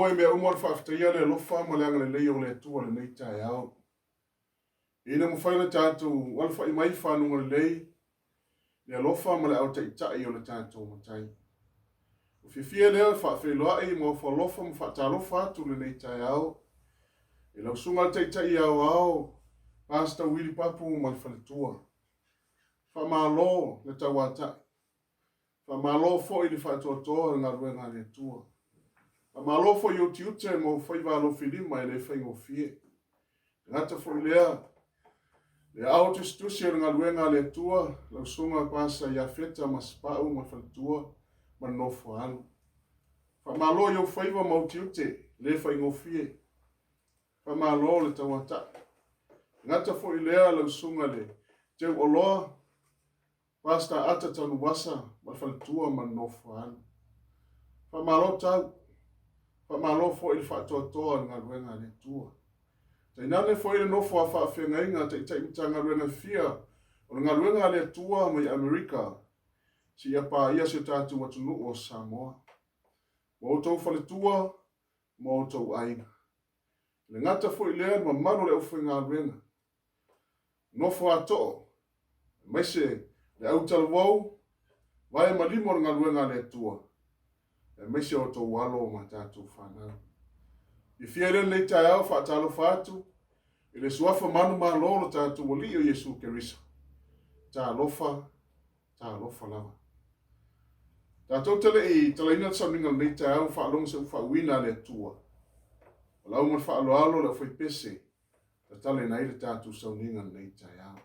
muamua i mea uma o le faafetaia le alofa ma le agalelei o le Atua i lenei taeao. Ina mafai ona tatou alafai mai i fanuga lelei, le alofa ma le aao taitai o le tatou Matai. Ua fiafia lea e faafeiloai ma ofo alofa ma faatalofa atu i lenei taeao i lau Susuga i le Taitai Aoao, Pastor Willie Papu ma le faletua. Faamalo le tauatai. Faamalo foi le faatoatoa o le galuega a le Atua. Faamalo foi i ou tiute ma ou faiva alofilima e le faigofie. E le gata foi i lea, le aao tusitusi o le galuega a le Atua, lau Susuga Pastor Iafeta Masepau ma le faletua ma le nofo a alo. Faamalo i ou faiva ma ou tiute, e le faigofie. Faamalo le tauatai. E le gata foi i lea lau Susuga i le Teuoloa, Pastor Ata Tanuvasa ma le faletua ma le nofo a alo. Faamalo tau. Faamalo foi le faatoatoa o le galuega a le Atua. Tainane foi le nofo a faafeagaiga Taitai Matagaluega e fia o le galuega a le Atua mai Amerika seia paia si o tatou atunuu o Samoa. Ma outou faletua ma outou aiga. E le gata foi i lea le mamalu o le aufaigaluega, nofo a too, aemaise le autalavou, vae ma lima o le galuega a le Atua, aemaise o outou alo ma tatou fanau. Fiafia lea lenei taeao faatalofa atu i le suafa manumalo o lo tatou Alii o Iesu Keriso. Talofa, talofa lava. Tatou te le i talaina le sauniga o lenei taeao faalogo se ufaauina a le Atua. O lau ma le faaaloalo le aufaipese tatalaina ai le tatou sauniga lenei taeao.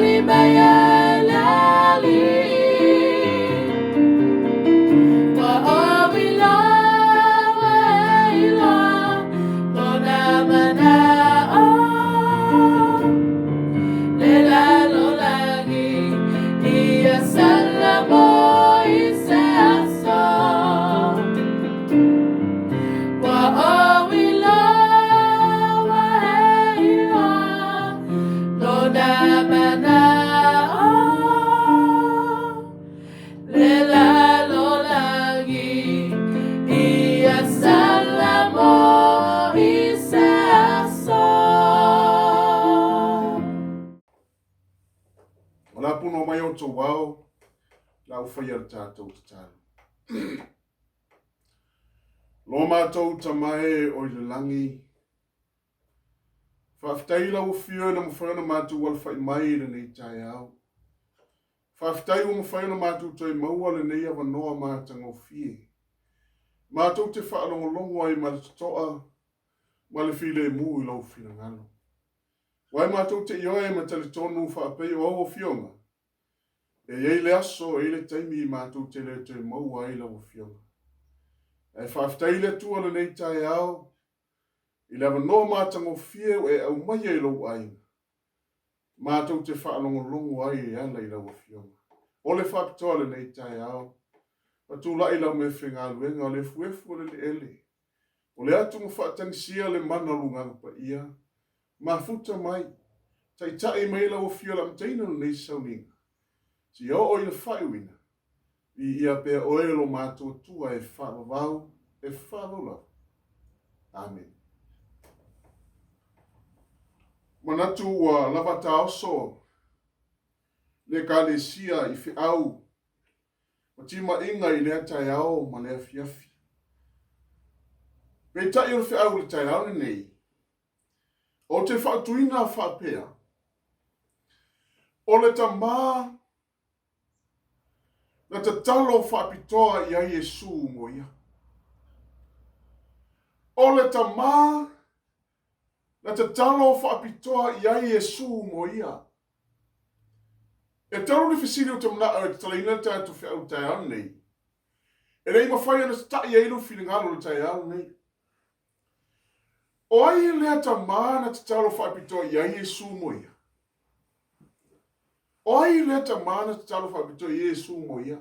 Tali mai e le Alii. Ua ou iloa e iloa lona manao, le lalolagi ia salamo i se aso. Ua ou iloa e iloa lona manao, le lalolagi ia salamo i se aso. O le a punoa mai outou ao, o le a ou faia le tatou tatalo. Lo matou Tama e o i le lagi, faafetai i lau Afio ina mafai ona matou alafai mai i lenei taeao. Faafetai ua mafai ona matou toe maua lenei avanoa matagofie. Matou te faalogologo ai ma le totoa ma le filemu i lou finagalo. Aua e matou te ioe ma talitonu faapei o au Afioga, e i ai le aso, e i ai le taimi matou te le toe maua ai lau Afioga. Ae faafetai i le Atua lenei taeao i le avanoa matagofie ua e aumaia i lou aiga, matou te faalogologo ai e ala i lau Afioga. O le faapitoa lenei taeao, faatulai lau meafaigaluega o le efuefu o le eleele, o le atu ma faatagisia le mana o Lugaga Paia, mafuta mai, taitai mai lau Afio i le amataina o lenei sauniga, seia oo i le faaiuina, viia pea oe lo matou Atua e faavavau, e faavavau lava. Amene. Manatu ua lava taoso le Ekalesia i feau ma timaiga i lea taeao ma lea afiafi. Peitai o le feau i le taeao lenei, ou te fautuina faapea, o le Tama na tatalo faapitoa i ai Iesu mo ia. O le Tama na tatalo faapitoa i ai Iesu mo ia. E talu ni fesili ou te manao e tatalaina le tatou feau i le taeao lenei, e le i mafai ona tatai ai lou finagalo i le taeao lenei. O ai lea Tama na tatalo faapitoa i ai Iesu mo ia? O ai lea Tama na tatalo faapitoa i ai Iesu mo ia?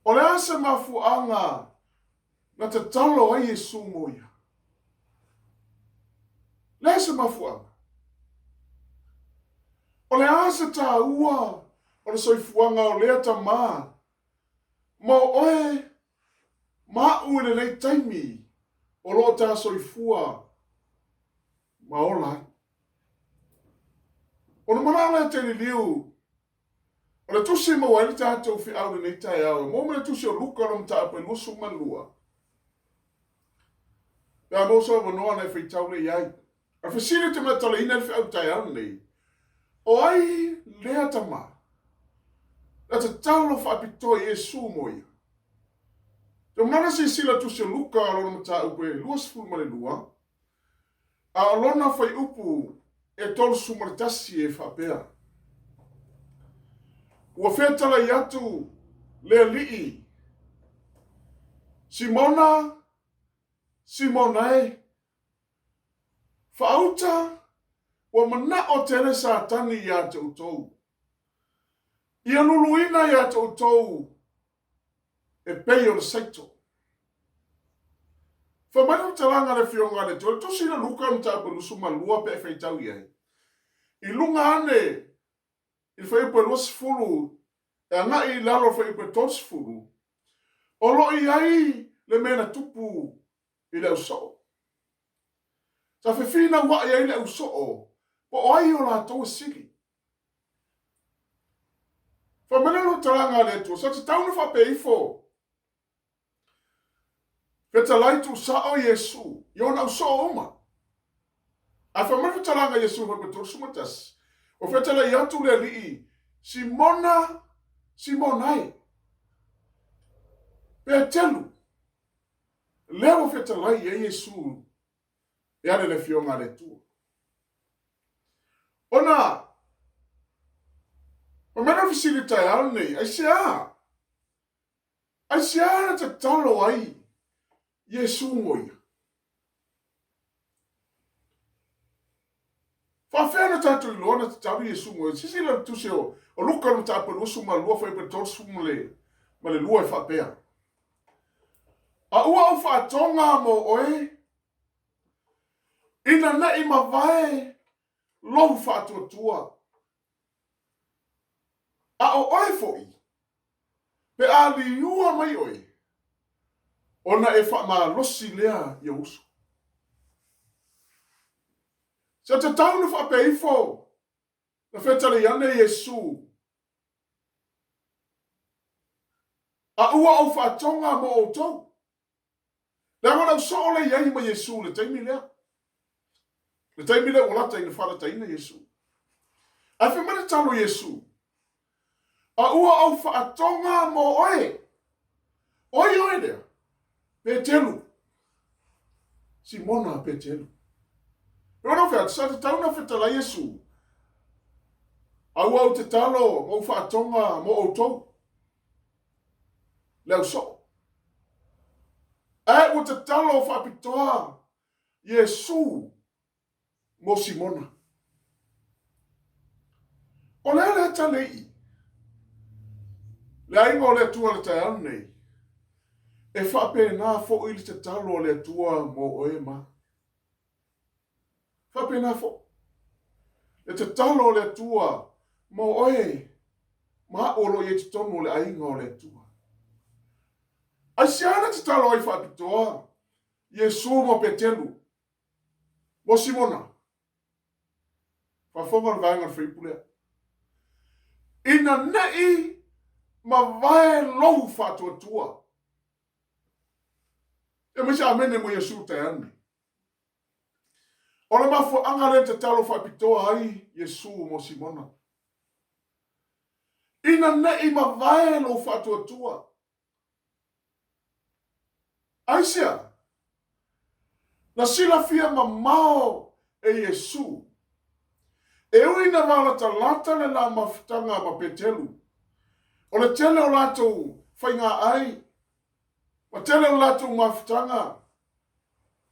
O le a se mafuaaga na tatalo ai Iesu mo ia? Le a se mafuaaga? O le a se taua o le soifuaga o lea Tama ma o oe ma aʻu i lenei taimi o lo o ta soifua ma ola ai? Ona manao lea te liliu o le tusi e maua ai le tatou feau i lenei taeao, e maua mai le tusi o Luka lona mataupu e 22. Pe a maua sou avanoa ona e faitau lea i ai. O le fesili ou te matalaina ai le feau i le taeao lenei, o ai lea tama na tatalo faapitoa i Iesu mo ia? Te mana silasila tusi o Luka lona mataupu e 22, A o lona fuaiupu e 31 e faapea, Ua fetalai atu le Alii, Simona, Simona e, faauta ua manao tele Satani ia te outou, ia luluina ia te outou e pei o le saito. Fai mai le faamatalaga a le Afioga a le Atua, le Tusi o Luka mataupu e 22 pe a e faitau i ai, i luga ane i le fuaiupu e 20 e agai i lalo o le fuaiupu e 30, o lo o i ai le mea na tupu i le ausoo. Sa fefinauai ai le ausoo po o ai o latou e sili. Fai mai le faamatalaga a le Atua, sa tatau ona faapea ifo, Fetalai tuusao Iesu i ona ausoo uma. Ae fai mai le fetalaga a Iesu i le 31, ua fetalai atu le Alii, Simona, Simona e, Petelu, lea ua fetalai i ai Iesu e ala i le Afioga a le Atua. Ona fesili i le taeao lenei, aisea? Aisea na tatalo ai Iesu mo ia? Faafefea ona tatou iloa na tatalo Iesu mo ia? Silasila i le tusi o Luka le mataupu 22 fuaiupu 32 e faapea, A ua ou faatoga mo oe, ina ne i mavae lou faatuatua. A o oe foi, pe a liua mai oe, ona e faamalosi lea i ou uso. Sa tatau ona faapea ifo na fetalai ane Iesu, A ua ou faatoga mo outou. Leaga o le au soo lea i ai ma Iesu i le taimi lea. Le taimi lea ua lata ina faalataina Iesu. Ae fai mai le talo Iesu, A ua ou faatoga mo oe. O ai oe lea? Petelu. Simona Petelu. E ona fai atu, sa tatau ona fetalai Iesu, A ua ou tatalo ma ou faatoga mo outou. Le au soo. Ae ua tatalo faapitoa Iesu mo Simona. O le a lea tali i le aiga o le Atua i le taeao lenei? E faapena foi le tatalo a le Atua mo oe ma au. Faapena foi le tatalo a le Atua mo oe ma au o lo o i ai i totonu o le aiga o le Atua. Aisea na tatalo ai faapitoa Iesu mo Petelu, mo Simona? Faafofoga le vaega o le fuaiupu lea. Ina ne i mavae lou faatuatua. E mai se amene mo Iesu taeao nei. O le mafuaaga lea na tatalo faapitoa ai Iesu mo Simona. Ina ne i mavae lou faatuatua. Aisea? Na silafia mamao e Iesu, e ui ina valatalata le la mafutaga ma Petelu, o le tele o latou faiga-ai ma tele o latou mafutaga,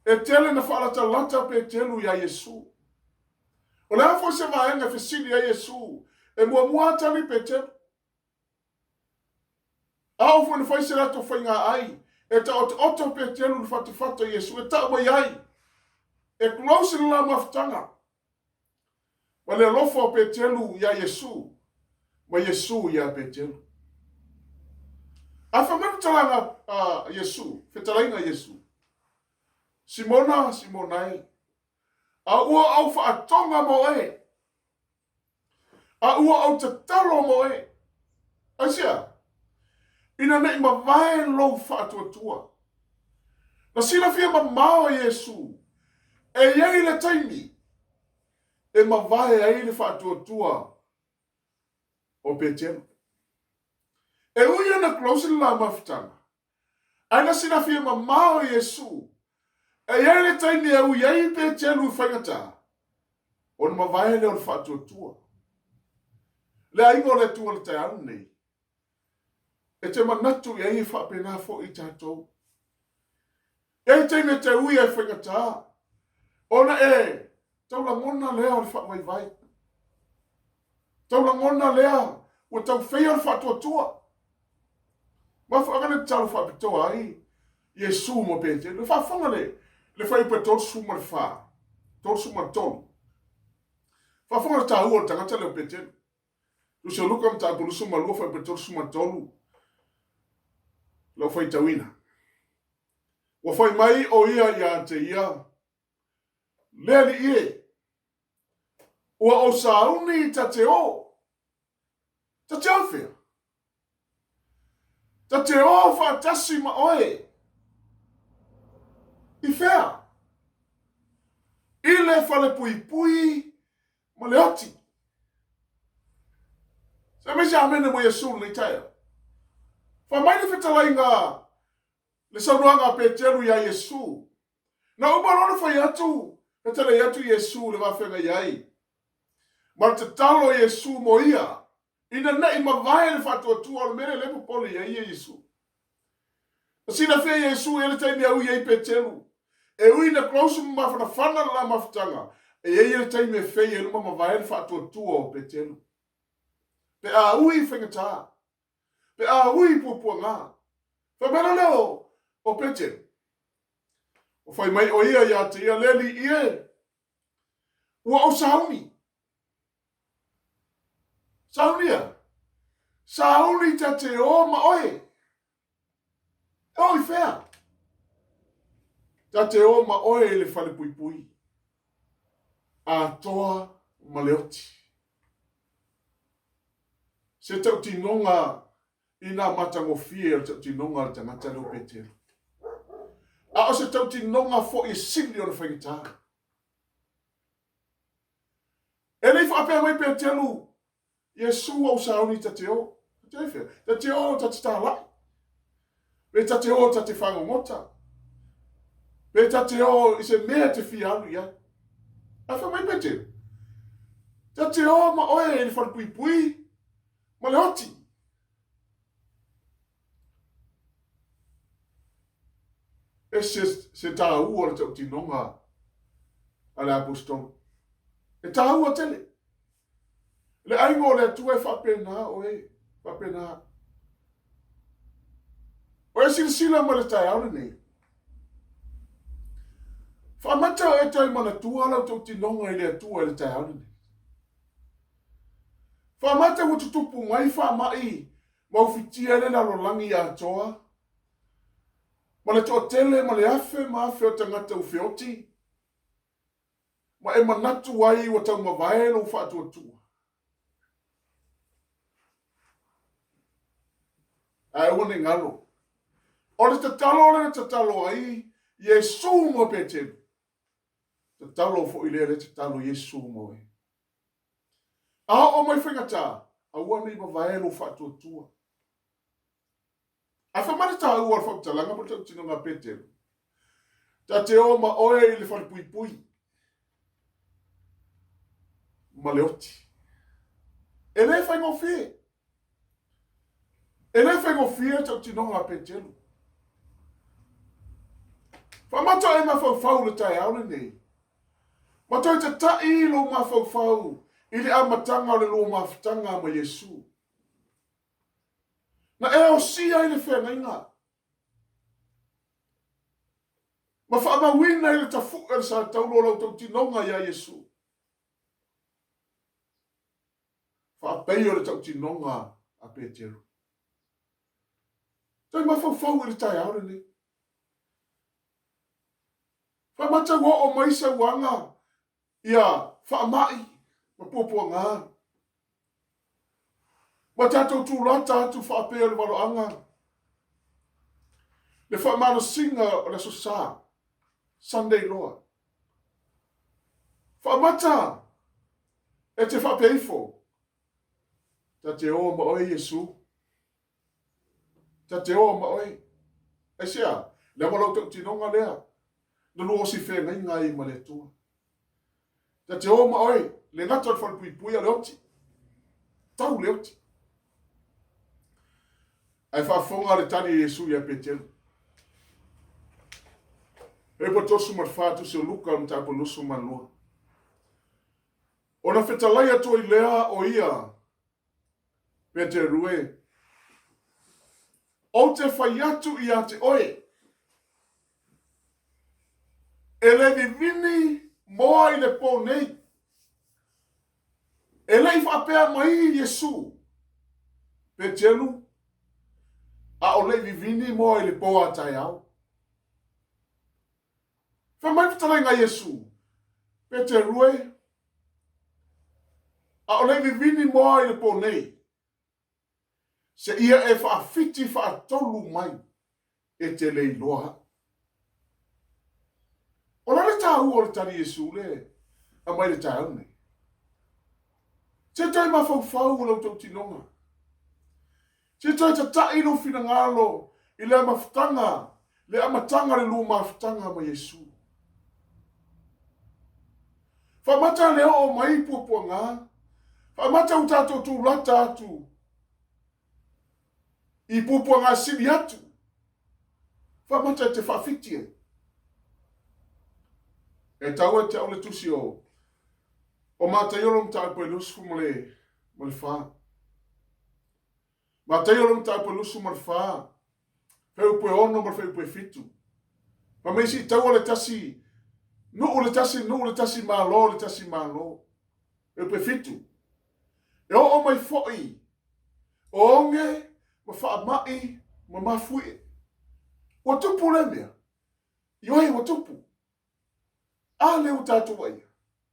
e tele na faalatalata Petelu iā Iesu. O le a foi se vaega e fesili ai Iesu, e muamua lava tali Petelu. A oo foi ina fai se latou faiga-ai, e taotooto Petelu i le fatafata i Iesu e tau mai ai, E close le la mafutaga. Ma le alofa o Petelu iā Iesu, ma Iesu iā Petelu. A fai mai le talaga a Iesu, fetalaiga a Iesu, Simona, Simona e, a ua ou faatoga mo oe, A ua ou tatalo mo oe. Aisea? Ina ne i mavae lou faatuatua. Na silafia mamao e Iesu, e i ai le taimi e mavae ai le faatuatua o Petelu. E ui ina close le la mafutaga, Ae na silafia mamao e Iesu, e i ai le taimi e ui ai Petelu i faigata, ona mavae lea o le faatuatua. Le aiga o le Atua i le taeao lenei, e te manatu i ai e faapena foi i tatou. E i ai taimi e te ui ai faigata, ona e tau lagona lea o le faavaivai. Tau lagona lea ua tau feia le faatuatua. Mafuaaga lea tatalo faapitoa ai Iesu mo Petelu. E faafofoga le le fuaiupu e 34, 33. Faafofoga le taua o le tagata lea o Petelu. Tusi o Luka mataupu 22 fuaiupu e 33. Lau faitauina. Ua fai mai o ia ia te ia, Le Alii e, ua ou sauni ta te o. Ta te o fea? Ta te o faatasi ma oe. I fea? I le falepuipui ma le oti. Sa mai se amene mo Iesu lenei taeao. Fai mai le fetalaiga le saunoaga a Peteru iā Iesu. Na uma loa ona fai atu, fetalai atu Iesu i le va feagai ai. Ma le tatalo a Iesu mo ia. Ina ne i mavae le faatuatua o le mea lea lea e popole i ai Iesu. Na silafia e Iesu e i ai le taimi e ui ai Peteru. E ui ina close ma mafanafana le la mafutaga, e i ai le taimi e fei ai luma mavae le faatuatua o Peteru. Pe a ui i faigata, pe a ui i puapuaga. Fai mai loa lea o, o Peteru, Ua fai mai ʻo ia iā te ia, Le alii e, ua ou sauni. Sauni a? Sauni ta te o ma oe. E o i fea? Ta te o ma oe i le fale puipui. Atoa ma le oti. Se tautinoga i nā matagofie o le tautinoga a le tagata lea o Petelo. A o se tautinoga foi e sili ona faigata. E le i faapea mai Petelu, Iesu ua ou sauni ta te o. Ta te o i fea? Ta te o ta te tāla'i. Pe ta te o ta te fagogota. Pe ta te o i se mea te fia alu i ai. Ae fai mai Petelu, ta te o ma oe i le falepuipui ma le oti. Ese se tāua o le tautinoga a le aposetolo. E tāua tele. Le aiga o le Atua e faapena oe, faapena. O e silasila mai le taeao lenei. Faamata oe toe manatua lau tautinoga i le Atua i le taeao lenei. Faamata ua tutupu mai faamai ma ufitia ai le lalolagi atoa, ma le toatele ma le afe ma afe o tagata ua feoti, ma e manatu ai ua taumavae lou faatuatua. Ae aua ne i galo. O le tatalo lea na tatalo ai Iesu mo Peteru, tatalo foi lea lea tatalo Iesu mo oe. A oo mai faigata, aua ne i mavae lou faatuatua. Ae fai mai le taua o le faamatalaga po o le tautinoga a Peteru, Ta te o ma oe i le falepuipui ma le oti. E le faigofie. E le faigofie le tautinoga a Peteru. Faamata e mafaufau le taeao lenei. Ma toe tataʻi lou mafaufau i le amataga o le lua mafutaga ma Iesu. Na e osia ai le feagaiga ma faamauina ai le tafuʻe o le satauro o lau tautinoga iā Iesu. Faapei o le tautinoga a Peteru. Toe mafaufau i le taeao lenei. Faamata ua oo mai sauaga ia faamai ma puapuaga. Ma tatou tulata atu faapea o le valoaga, le faamalosiga o le Aso Sa, Sunday Law. Faamata e te faapea ifo, ta te o ma oe Iesu. Ta te o ma oe. Aisea? Leaga o lau tautinoga lea, na lua osi feagaiga ai ma le Atua. Ta te o ma oe, le gata o le falepuipui a le oti. Tau le oti. Ae faafofoga le tali a Iesu ia Peteru. Pepa 34 tusi o Luka mataupu 22. Ona fetalai atu ai lea o ia Peteru e, Ou te fai atu iā te oe, e le vivini moa i le pō nei. E le i faapea mai Iesu, Peteru, ʻaʻole i vivini moa i le pō a taeao. Fai mai le fetalaiga a Iesu, Peteru e, ʻaʻole i vivini moa i le pō nei, seia e faawhiti faatolu mai e te le iloa aʻu. O le a le tāua o le tali Iesu le aumai i le taeao lenei? Se toe mafaufau o lau tautinoga. Se toe tataʻi lou finagalo i le amafutaga, le amataga o le lua mafutaga ma Iesu. Faamata le oo mai puapuaga. Faamata ua tatou tulata atu i puapuaga sili atu. Faamata e te faafiti ai. E taua ia te au le tusi o o Mataio lona mataupu e 24. Mataio lona mataupu e 24, fuaiupu e 6 ma le fuaiupu e 7. Fai mai se i taua le tasi nuu le tasi nuu le tasi Malo le tasi Malo. Fuaiupu e 7. E oo mai foi o oge ma faamai ma mafuie. Ua tupu lea mea? Ioe, ua tupu. A lea ua tatou vaaia,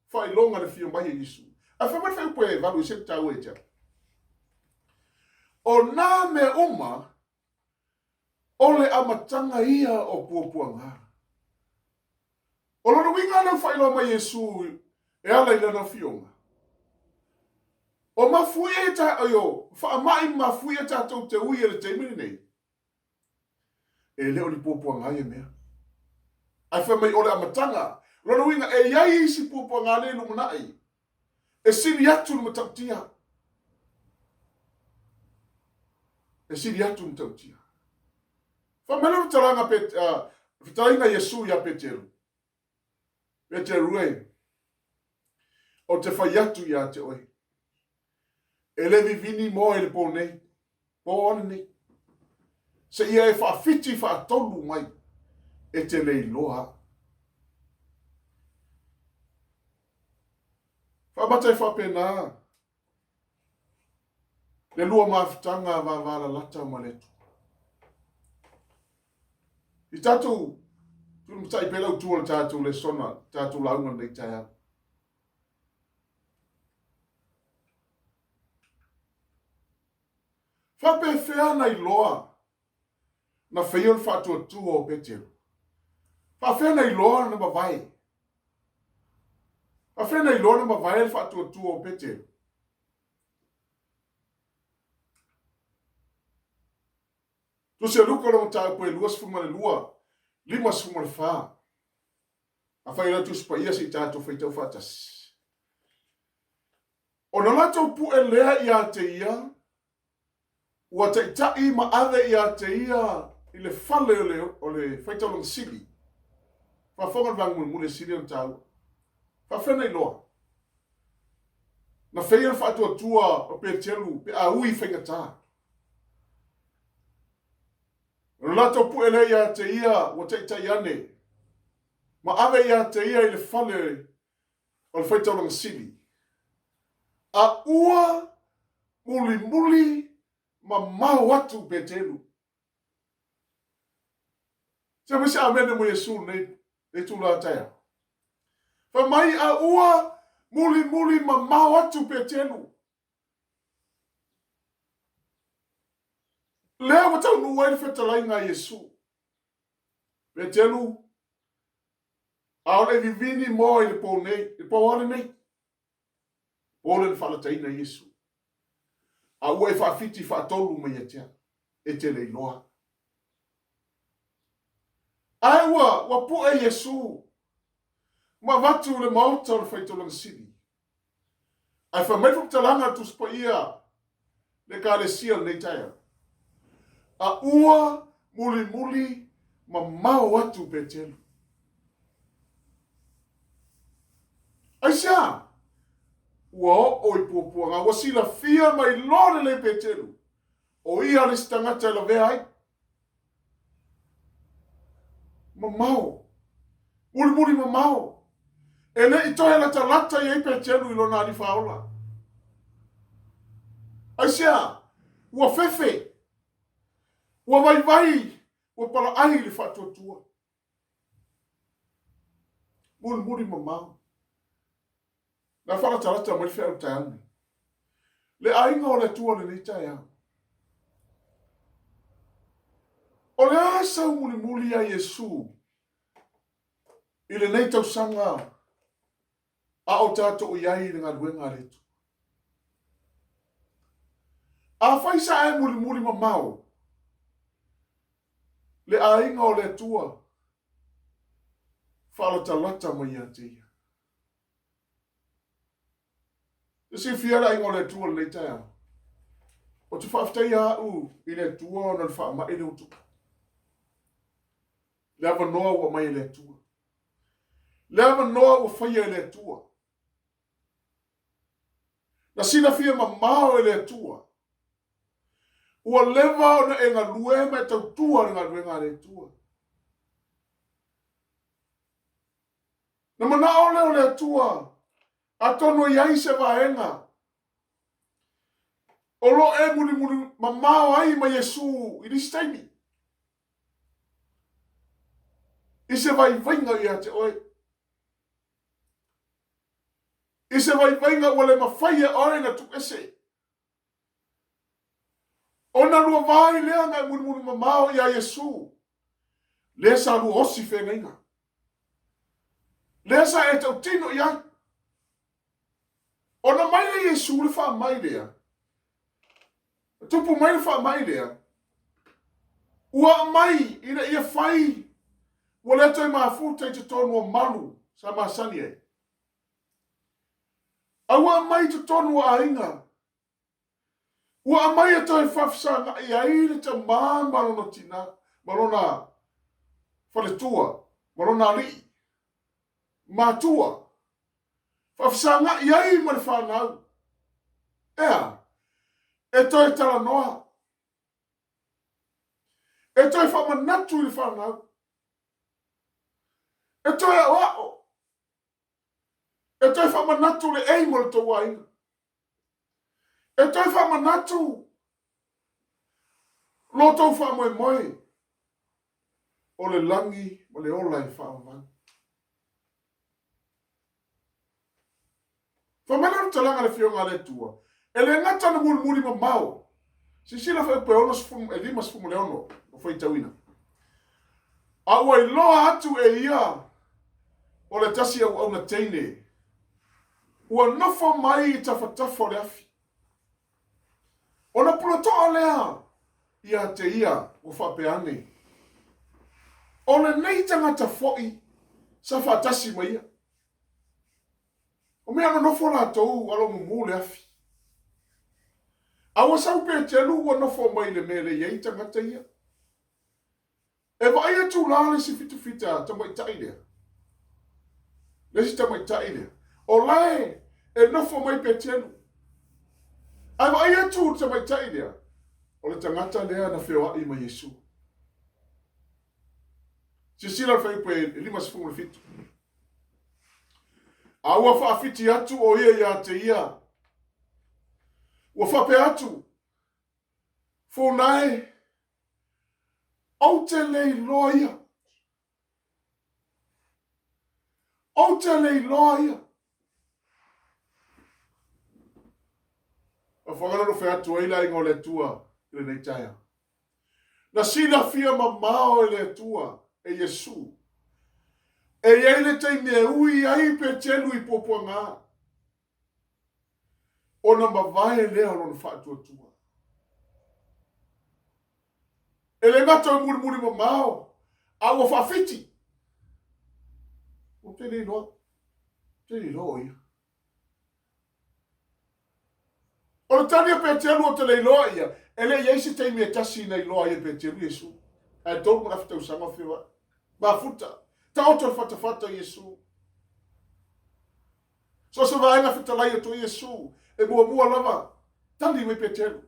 faailoga le afio mai o Iesu. Ae fai mai le fuaiupu e 8 e sili taua ia te au. O nā mea uma, o le amataga ia o puapuaga. O lona uiga lea ua faailoa mai Iesu e ala i lana afioga. O mafuie ta, o faamai ma mafuie tatou te ui i le taimi lenei. E le o ni puapuaga ia mea. Ae fai mai o le amataga. O lona uiga, e i ai isi puapuaga lea i lumanai e sili atu le matautia. E sili atu le matautia. Fai mai le fetalaiga, fetalaiga Iesu ia Peteru. Peteru e, ou te fai atu ia te oe, e le vivini moa i le pō nei, pō ananei, seia e faafiti faatolu mai, e te le iloa au. Faamata e faapena le lua mafutaga vavalalata ma le Atua. I tatou tulimatai pea le autu o le tatou lesona, tatou lauga lenei taeao. Faapefea na iloa na faia le faatuatua o Peteru? Faafefea na iloa na mavae? Faafefea na iloa na mavae le faatuatua o Peteru? Tusi a Luka lona mataupu e 22, 54. Afai o lea Tusi Paia se i tatou faitau faatasi. Ona latou pue lea ia te ia, ua taitai ma ave ia te ia i le fale o le, o le faitaulaga sili. Faafofoga le vaega mulimuli e sili ona taua. Faafefea na iloa? Na faia le faatuatua o Peteru pe a ui i faigata. O le latou pue lea ia te ia ua taitai ane ma ave ia te ia i le fale o le faitaulaga sili, a ua mulimuli mamao atu Peteru. Se aumai se amene mo Iesu lenei itula taeao. Fai mai a ua mulimuli mamao atu Peteru. Lea ua taunuu ai le fetalaiga a Iesu. Peteru, ʻaʻole e vivini moa i le pō nei, i le pō a lenei. Pō lea na faalataina ai Iesu. A ua e faafiti faatolu mai ia te au, e te le iloa. Ae ua, ua pue Iesu ma avatu i le maota o le faitaulaga sili. Ae fai mai le faamatalaga a le Tusi Paia le Ekalesia lenei taeao, A ua mulimuli mamao atu Peteru. Aisea? Ua oo i puapuaga, ua silafia ma iloa lelei Peteru, o ia le isi tagata e lavea ai. Mamao. Mulimuli mamao. E le i toe latalata i ai Peteru i lona Alii Faaola. Aisea? Ua fefe. Ua vaivai. Ua palaai le faatuatua. Mulimuli mamao. Na faalatalata mai le feau i le taeao lenei. Le aiga o le Atua lenei taeao. O le a sau mulimuli a Iesu i lenei tausaga a o tatou i ai i le galuega a le Atua? Afai sa e mulimuli mamao le aiga o le Atua, faalatalata mai ia te ia. Te silafia le aiga o le Atua i lenei taeao. Ou te faafetaia au i le Atua ona o le faamai lea ua tupu. Le avanoa ua aumai e le Atua. Le avanoa ua faia e le Atua. Na silafia mamao e le Atua. Ua leva ona e galue ma e tautua i le galuega a le Atua. Na manao lea o le Atua atonu e i ai se vaega o lo o e mulimuli mamao ai ma Iesu i nisi taimi, i se vaivaiga ia te oe, i se vaivaiga ua le mafai e oe ona tuuese. Ona lua va ai lea na e mulimuli mamao ia Iesu, lea sa lua osi feagaiga, lea sa e tautino i ai. Ona mai e Iesu le faamai lea, tupu mai le faamai lea, ua aumai ina ia fai ua le toe mafuta i totonu o malu sa masani ai. A ua aumai i totonu o aiga, ua aumai e toe faafesagai ai le tamā ma lona tinā, ma lona faletua, ma lona alii, matua, faafesagai ai ma le fanau. E a? E toe talanoa, e toe faamanatu i le fanau, e toe aoao, E toe faamanatu le aim o le tou aiga. E toe faamanatu lo tou faamoemoe o le lagi ma le ola e faavavau. Fai mai le talaga a le Afioga a le Atua, e le gata na mulimuli mamao. Silasila fuaiupu e 56 o faitauina. A ua iloa atu e ia o le tasi auauna teine ua nofo mai i tafatafa o le afi. Ona pulatoa lea ia te ia ua faapea ane, O lenei tagata foi sa faatasi ma ia. O mea nonofo latou a o lo o mumu le afi. A ua sau Petelu ua nofo mai i le mea e le i ai tagata ia. E vaai atu la le isi fitafita tamaitai lea, le isi tamaitai lea, o la e, e nofo mai Petelu. Ae vaai atu le tamaitai lea, o le tagata lea na feoai ma Iesu. Silasila le fuaiupu e 57. A ua faafiti atu o ia ia te ia, ua faapea atu, Funa e, ou te le iloa ia. Ou te le iloa ia. Afoga na fai atu ai le aiga o le Atua i lenei taeao. Na silafia mamao e le Atua, e Iesu, e i ai le taimi e ui ai Petelu i puapuaga, ona mavae lea o lona faatuatua. E le gata o mulimuli mamao, a ua faafiti. Ou te le iloa, ou te le iloa o ia. O le tali a Peteru ou te le iloa ia, e le i i ai se taimi e tasi na iloa ai e Peteru Iesu. Ae 3,5 tausaga o feoai. Mafuta, taoto le fatafata o Iesu. So o se vaega fetalai atu ai Iesu, e muamua lava tali mai Peteru.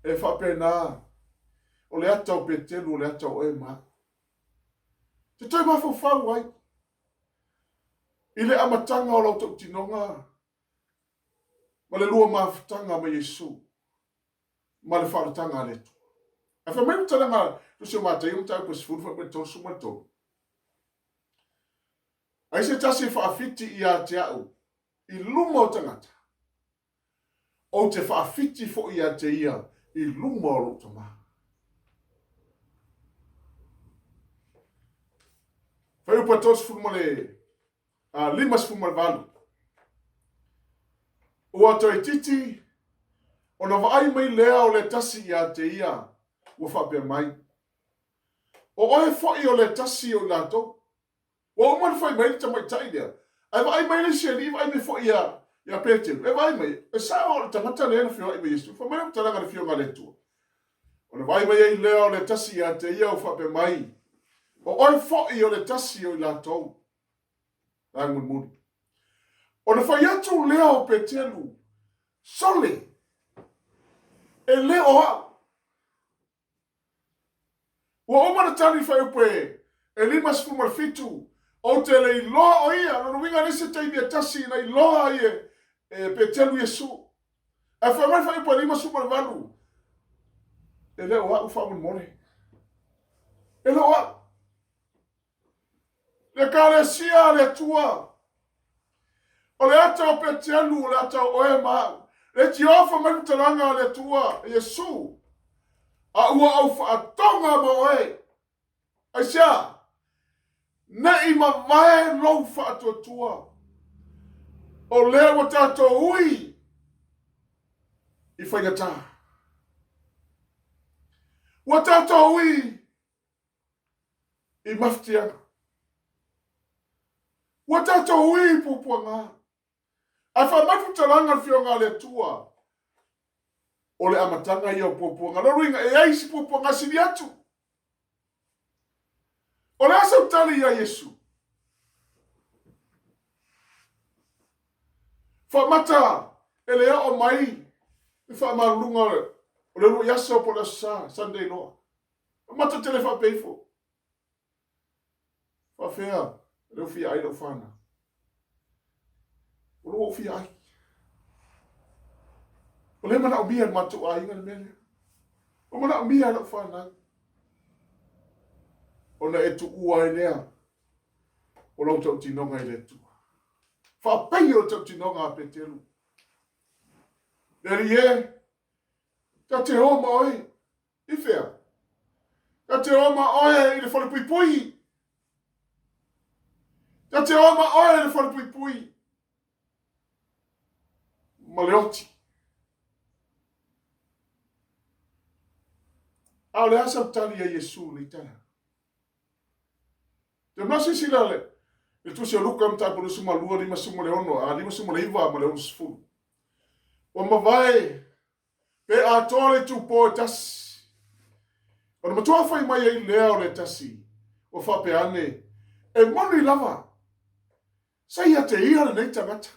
E faapena, o le ata o Peteru, o le ata o oe ma au. Te toe mafaufau ai i le amataga o lau tautinoga ma le lua mafutaga ma Iesu ma le faaolataga a le Atua. Ae fai mai le talaga Tusi o Mataio mataupu e 10 fuaiupu e 33. Ai se tasi e faafiti ia te au i luma o tagata, ou te faafiti foi ia te ia i luma o lou Tama. Fuaiupu e 30 ma le 58. Ua toeitiiti ona vaai mai lea o le tasi ia te ia ua faapea mai, O oe foi o le tasi o i latou. Ua uma ona fai mai le tamaitai lea. Ae vaai mai le isi alii, vaai mai foi ia, ia Peteru, e vaai mai, e sao o le tagata lea na feoai ma Iesu. Fai mai le faamatalaga a le Afioga a le Atua. Ona vaai mai ai lea o le tasi ia te ia ua faapea mai, O oe foi o le tasi o i latou. Vaega mulimuli. Ona fai atu lea o Peteru, Sole, e le o au. Ua uma ona tali le fuaiupu e 57, Ou te le iloa o ia. Lona uiga e leai se taimi e tasi na iloa ai e Peteru Iesu. Ae fai mai le fuaiupu e 58, E le o au faamolemole. E le o au. Le Ekalesia a le Atua. O le ata o Peteru, o le ata o oe ma au. Le tiofa mai faamatalaga a le Atua, Iesu, a ua ou faatoga ma oe. Aisea? Ne i mavae lou faatuatua. O lea ua tatou ui i faigata. Ua tatou ui i mafatiaga. Ua tatou ui i puapuaga. Ae fai mai faamatalaga a le Afioga a le Atua, o le amataga ia o puapuaga. Lona uiga, e i ai isi puapuaga sili atu. O le a sau tali ia Iesu? Faamata e le oo mai le faamaluluga o le uluai aso po o le Aso Sa, Sunday law. Mata te le faapea ifo. Faafea, lea ua fia ai lau fanau. O lea ua ou fia ai. O lea e manaomia e le matou aiga le mea lea. Ua manaomia e lau fanau. Ona e tuua ai lea o lau tautinoga i le Atua. Faapei o le tautinoga a Peteru. Le Alii e, ta te o ma oe. I fea? Ta te o ma oe i le falepuipui. Ta te o ma oe i le falepuipui. Ma le oti. A o le a sau tali a Iesu i lenei taeao? Te mea silasila le, le tusi o Luka mataupu 22, 56, a 59 ma le 60. Ua mavae Pe atoa le itupo e tasi, ona matua fai mai ai lea o le tasi, ua faapea ane, E moni lava, sa ia te ia lenei tagata,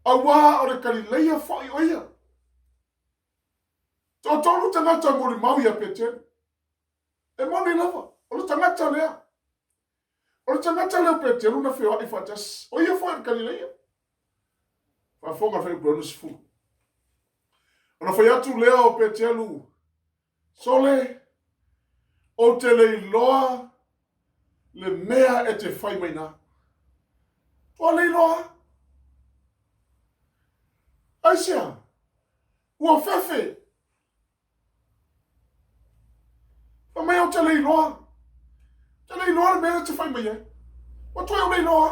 auā o le Kalileia foi o ia. Toatolu tagata molimau iā Peteru. E moni lava, o le tagata lea. O le tagata lea o Peteru na feoai faatasi, o ia foi o le Kalileia. Faafofoga le fuaiupu 60. Ona fai atu lea o Peteru, Sole, ou te le iloa le mea e te fai mai na. Ua le iloa. Aisea? Ua fefe. Fai mai ou te le iloa. Ou te le iloa le mea e te fai mai ai. Ua toe ou le iloa.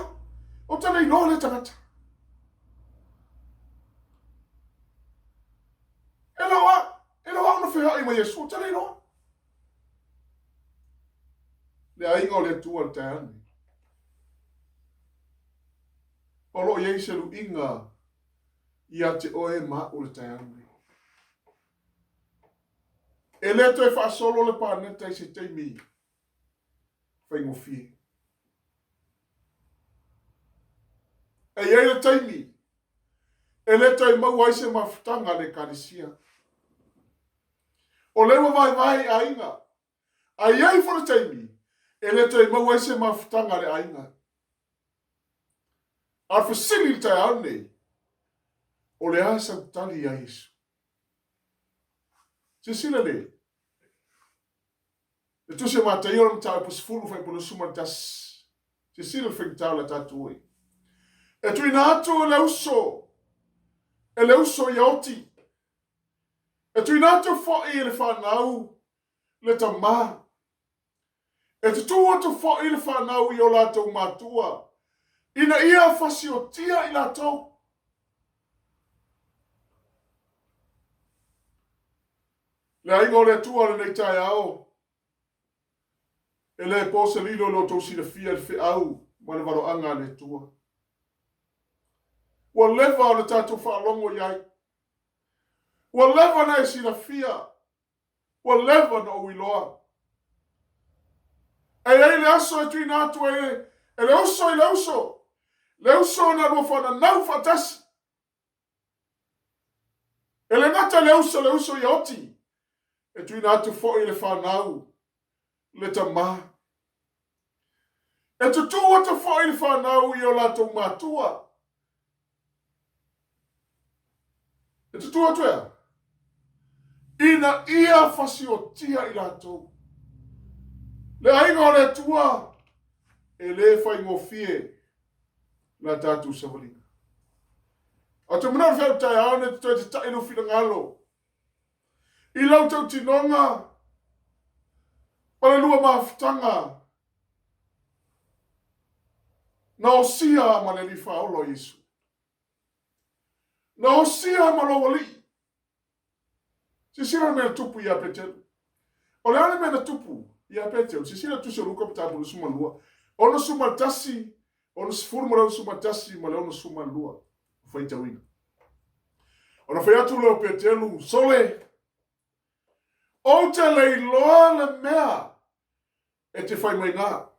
Ou te le iloa le tagata. E le o au, e le o au na feoai ma Iesu, ou te le iloa. Le aiga o le Atua le taeao lenei. O lo o i ai se luiga ia te oe ma au le taeao lenei. E le toe faasolo le paneta i se taimi faigofie. E i ai le taimi e le toe maua ai se mafutaga a le Ekalesia. O lea ua vaevae i aiga, a i ai foi le taimi e le toe maua ai se mafutaga a le aiga. A o le fesili i le taeao lenei, o le a sau tali ia Iesu? Silasila le le Tusi a Mataio o le mataupu 10 fuaiupu 21. Silasila le faigata o le tatou oi. E tuuina atu e le uso, e le uso ia oti. E tuuina atu foi e le fanau le tamā. E tutū atu foi le fanau i o latou matua, ina ia fasiotia i latou. Le aiga o le Atua lenei taeao, e le po se lilo i lo outou silafia i le feau ma le valoaga a le Atua. Ua leva ona tatou faalogo i ai. Ua leva ona e silafia. Ua leva ona ou iloa. E i ai le aso e tuuina atu ai e le uso i le uso, le uso na lua fananau faatasi. E le gata i le uso le uso ia oti, e tuuina atu foi i le fanau le tama. E tutū atu foi le fanau i o latou matua. E tutū atu e a? Ina ia fasiotia i latou. Le aiga o le Atua e le faigofie la tatou savaliga. Ae ou te manao i le feau taeao nei e te toe tata'i lou finagalo i lau tautinoga ma le lua mafutaga na osia ma le Alii Faaola o Iesu. Na osia ma lou Alii. Silasila le mea na tupu ia Petelu. O le a le mea na tupu ia Petelu? Silasila le Tusi o Luka mataupu 22, 61, 60 ma le 61 ma le 62. Faitauina. Ona fai atu lea o Petelu, Sole, ou te le iloa le mea e te fai mai na.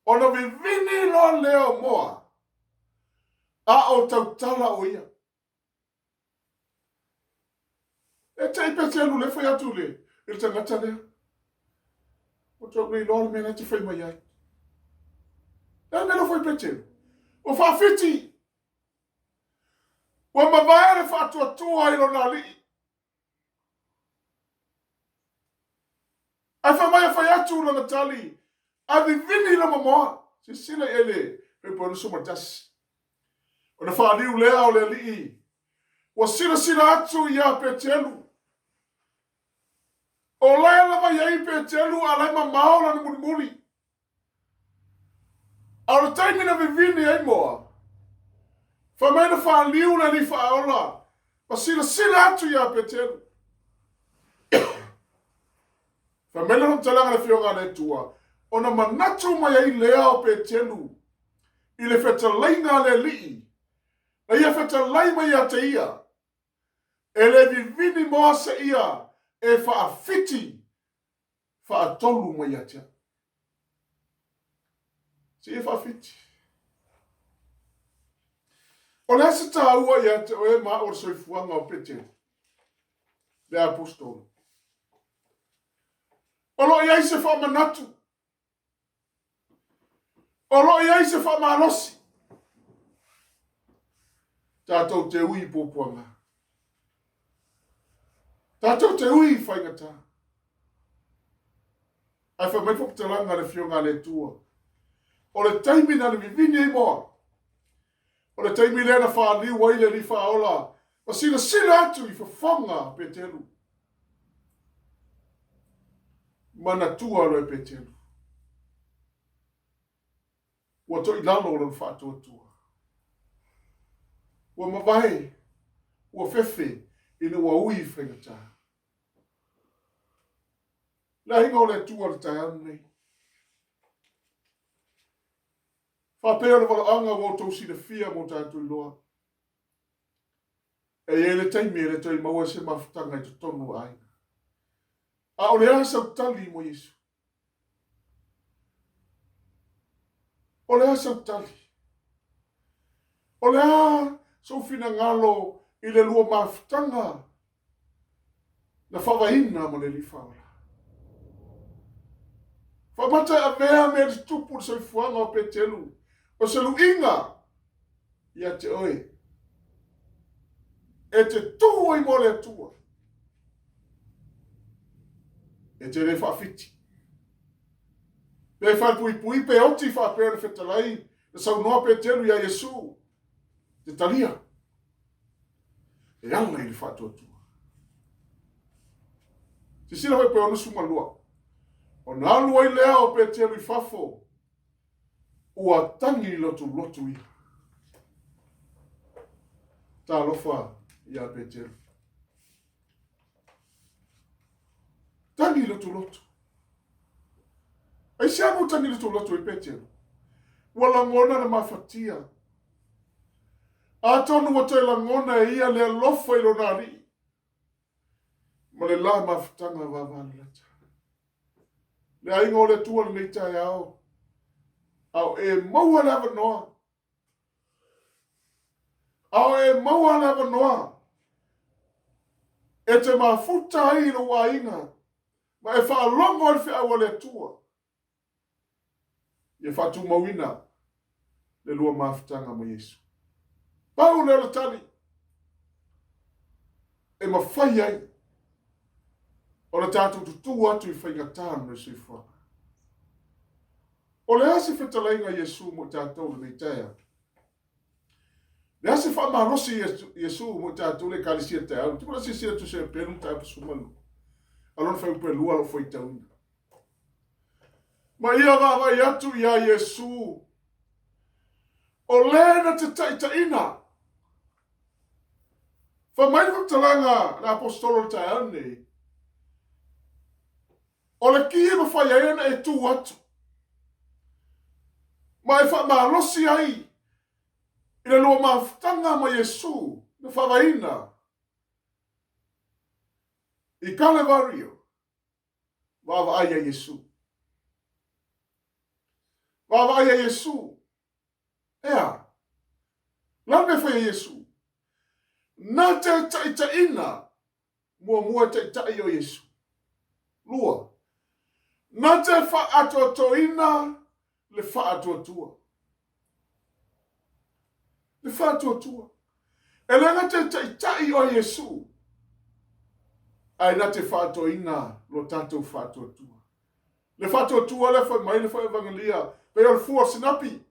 Ona vivini loa lea o moa, a o tautala o ia. E te i Petelu lea fai atu i le tagata lea. Ua te le iloa le mea lea te fai mai ai. Le a le mea lea ua fai Petelu? Ua faafiti. Ua mavae le faatuatua i lona alii. Ae fai mai e fai atu lana tali, A vivini loma moa. Silasila i ai le Fuaiupu 61. Ona faaliu lea o le alii, ua silasila atu ia Petelu. O la e lava i ai Petelu a la e mamao lana mulimuli. A o le taimi na vivini ai moa, fai mai na faaliu le Alii Faaola ma silasila atu ia Petelu. Fai mai le faamatalaga a le Afioga a le Atua, ona manatu mai ai lea o Petelu i le fetalaiga a le Alii, na ia fetalai mai ia te ia, e le vivini moa seia e faafiti faatolu mai ia te au. Seia faafiti. O le a se taua ia te oe ma au o le soifuaga o Petelu, le aposetolo? O lo o i ai se faamanatu. O lo o i ai se faamalosi. Tatou te ui i puapuaga. Tatou te ui i faigata. Ae fai mai faamatalaga a le Afioga a le Atua, o le taimi na vivini ai moa, o le taimi lea na faaliu ai le Alii Faaola ma silasila atu i fofoga a Petelu. Manatua loa e Petelu, ua toilalo lona faatuatua. Ua mavae, ua fefe ina ua ui i faigata. Le aiga o le Atua i le taeao lenei. Faapea o le valaauga ua outou silafia ma o tatou iloa. E i ai le taimi e le toe maua ai se mafutaga i totonu o aiga. A o le a sau tali mo Iesu? O le a sau tali? O le a sou finagalo i le lua mafutaga na faavaina ma le Alii Faaola? Faamata e avea mea tutupu i le soifuaga o Petelu o se luiga ia te oe e te tū ai mo le Atua. E te le faafiti. Pe falepuipui pe oti faapea le fetalai na saunoa Petelu iā Iesu, te talia e ala i le faatuatua. Silasila foi pe 62. Ona alu ai lea o Petelu i fafo, ua tagi lotulotu ia. Talofa ia Petelu. Tagi lotulotu. Aisea ua tagi lotulotu ai Petelu? Ua lagona le mafatia. Atonu ua toe lagona e ia le alofa i lona Alii ma le la mafutaga vavalalata. Le aiga o le Atua lenei taeao, a o e maua le avanoa, a o e maua le avanoa e te mafuta ai i lou aiga ma e faalogo ai le feau a le Atua. Ia faatumauina le lua mafutaga ma Iesu. Pau lea o le tali e mafai ai ona tatou tutū atu i faigata o lenei soifuaga. O le a se fetalaiga a Iesu mo i tatou i lenei taeao? Le a se faamalosi a Iesu mo i tatou le Ekalesia taeao? Te pula silasila atu se pelu mataupu 12. A lona fuaiupu e lua lou faitauina. Ma ia vaavaai atu iā Iesu, o le na te taitaiina. Fai mai le faamatalaga a le Aposetolo i le taeao lenei, o le ki e mafai ai ona e tu atu ma e faamalosi ai i le lua mafutaga ma Iesu na faavaeina i Kalevario. Vaavaai ia Iesu. Vaavaai ia Iesu. E a? Le a le mea e fai e Iesu? Na te taitaiina muamua e taitai o Iesu. Lua, na te faaatoatoina le faatuatua. Le faatuatua. E le gata e taitai o Iesu, ae na te faatoina lo tatou faatuatua. Le faatuatua lea fai mai le foi Evangelia, pei o le fua o le sinapi,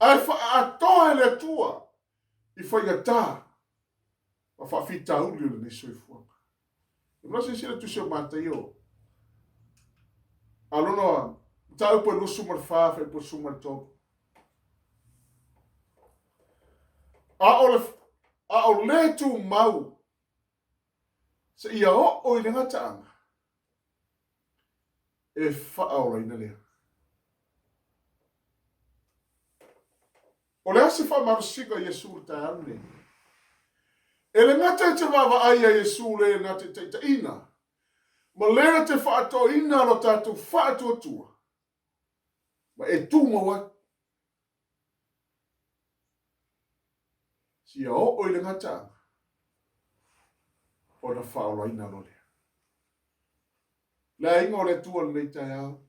ae faaatoa e le Atua i faigata ma faafitauli o lenei soifuaga. E mea silasila tusi o Mataio, a lona mataupu e 24, fuaiupu 13. A o le, a o le tumau seia oo i le gataaga, e faaolaina lea. O le a se faamalosiga i Iesu i le taeao lenei? E le gata i te vaavaai ia Iesu le na te taitaiina ma le na te faatoaina lo tatou faatuatua ma e tumau ai. Sia oo i le gataaga ona faaolaina loa lea. Le aiga o le Atua i lenei taeao.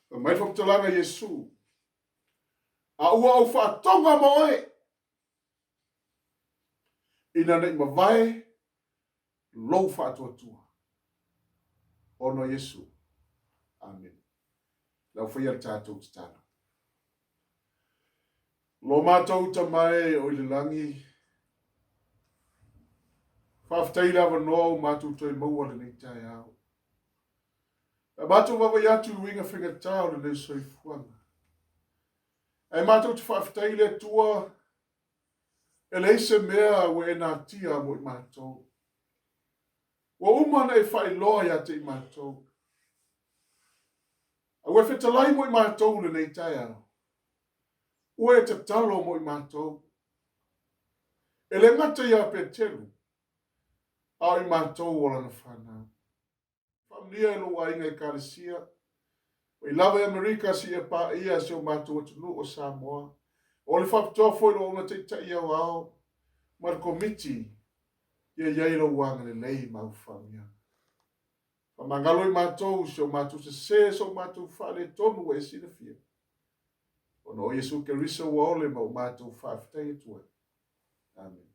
Fai mai le faamatalaga a Iesu, A ua ou faatoga ma oe, ina ne i mavae lou faatuatua. Ona o Iesu. Amene. Lau faia le tatou tatalo. Lo matou Tama e o i le lagi, faafetai i le avanoa ua matou toe maua lenei taeao. A matou vaavaai atu i uiga faigata o lenei soifuaga, ae matou te faafetai i le Atua e leai se mea ua e natia mo i matou. Ua uma ona e faailoa ia te i matou. A ua e fetalai mo i matou i lenei taeao, ua e tatalo mo i matou. E le gata ia Peteru, a o i matou o lana fanau. Faamanuia i lou aiga Ekalesia, mai lava i Amerika seia paia si o matou atunuu o Samoa. O le faapitoa foi i lou auauna taitai aoao ma le Komiti, ia i ai lou agalelei ma au faamanuiaga. Faamagalo i matou i si o matou sese, so matou faaletonu ua e silafia. Ona o Iesu Keriso ua ole ma ua matou faafetai atu ai. Amene.